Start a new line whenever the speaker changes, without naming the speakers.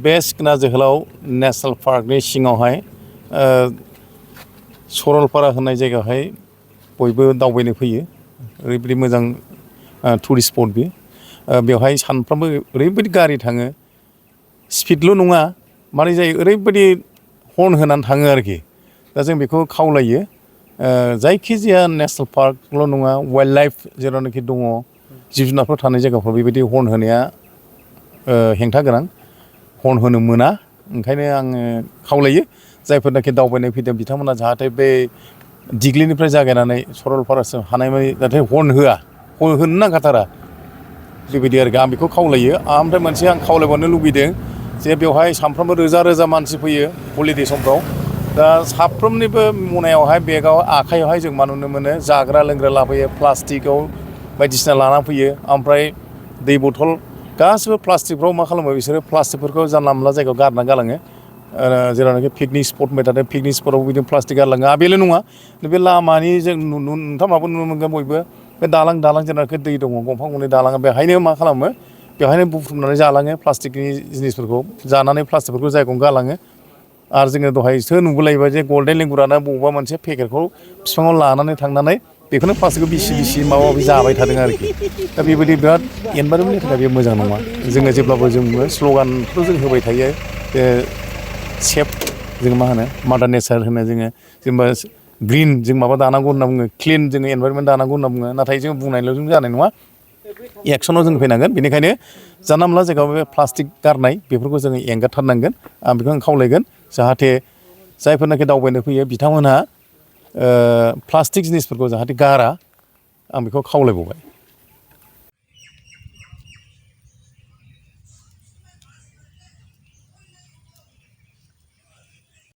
बे सिखोना जोहोलाव नेसनेल पार्कनि सिङावहाय सरलपारा होननाय जायगायावहाय बयबो दावबायनो फैयो ओरैबायदि मोजां टुरिस्ट स्पट बे बेवहाय सानफ्रोमबो ओरैबायदि गारि थाङो स्पिडल' नङा मारै जायो ओरैबायदि हर्न होनानै थाङो आरोखि दा जों बेखौ खावलायो जायखिजाया नेसनेल पार्कल' नङा वाइल्ड लाइफ जेरावनाखि दङ जिब जुनारफोर थानाय जायगाफ्राव बेबायदि हर्न होनाया हेंथा गोनां हर्न होनो मोना ओंखायनो आङो खावलायो जायफोरनाखि दावबायनो फैदों बिथांमोना जाहाथे बे दिग्लिनिफ्राय जागायनानै सरलपारासिम हानायमानि जाहाथे हर्न होआ होनो नांखाथारा बेबायदि आरोखि आं बेखौ खावलायो ओमफ्राय मोनसे आं खावलायबावनो लुबैदों जे बेवहाय सानफ्रोमबो रोजा रोजा मानसि फैयो हलिडे समफ्राव दा साफ्रोमनिबो मनायावहाय बेगाव आखाइयावहाय जों मा नुनो मोनो जाग्रा लोंग्रा लाबोयो प्लास्टिकआव बायदिसिना लाना फैयो ओमफ्राय दै बथल गासिबो प्लास्टिकफ्राव मा खालामो बिसोरो प्लास्टिकफोरखौ जानला मोनला जायगायाव गारना गालाङो जेरावनाखि पिकनिक स्पट मेथादों पिकनिक स्पटआव बिदिनो प्लास्टिक गारलाङो बेल' नङा बे लामानि जों नोंथांमाबो नुनो मोनगोन बयबो बे दालां जेरावनाखि दै दङ गंफा गंनै दालाङा बेहायनो मा खालामो बेवहायनो बुथुमनानै जालाङो प्लास्टिकनि जिनिसफोरखौ जानानै प्लास्टिकफोरखौ जायगायावनो गालाङो आरो जोङो दहायसो नुबोलायबाय जे गल्डेन लेंगुरानो बबेबा मोनसे पेकेटखौ बिफाङाव लानानै थांनानै बेखौनो प्लास्टिकखौ बिसि माबा माबि जाबाय थादों आरोखि दा बेबायदि बिराद एनभायरनमेन्टनि थाखाय बे मोजां नङा जोङो जेब्लाबो जोङो स्ल'गानखौ जों होबाय थायो जे सेफ जों मा होनो मादार नेचार होनो जोङो जेनेबा ग्रिन जों माबा दानांगौ होनना बुङो क्लिन जोङो एनभायरनमेन्ट दानांगौ होनना बुङो नाथाय जों बुंनायल'जों जानाय नङा एक्सनाव जों फैनांगोन बेनिखायनो जानला मोनला जायगायाव बे प्लास्टिक गारनाय बेफोरखौ जोङो एंगारथारनांगोन आं बेखौ आं खावलायगोन जाहाथे जायफोरनाखि दावबायनो फैयो बिथांमोनहा प्लास्टिक जिनिसफोरखौ जाहाथे गारा आं बेखौ खावलायबावबाय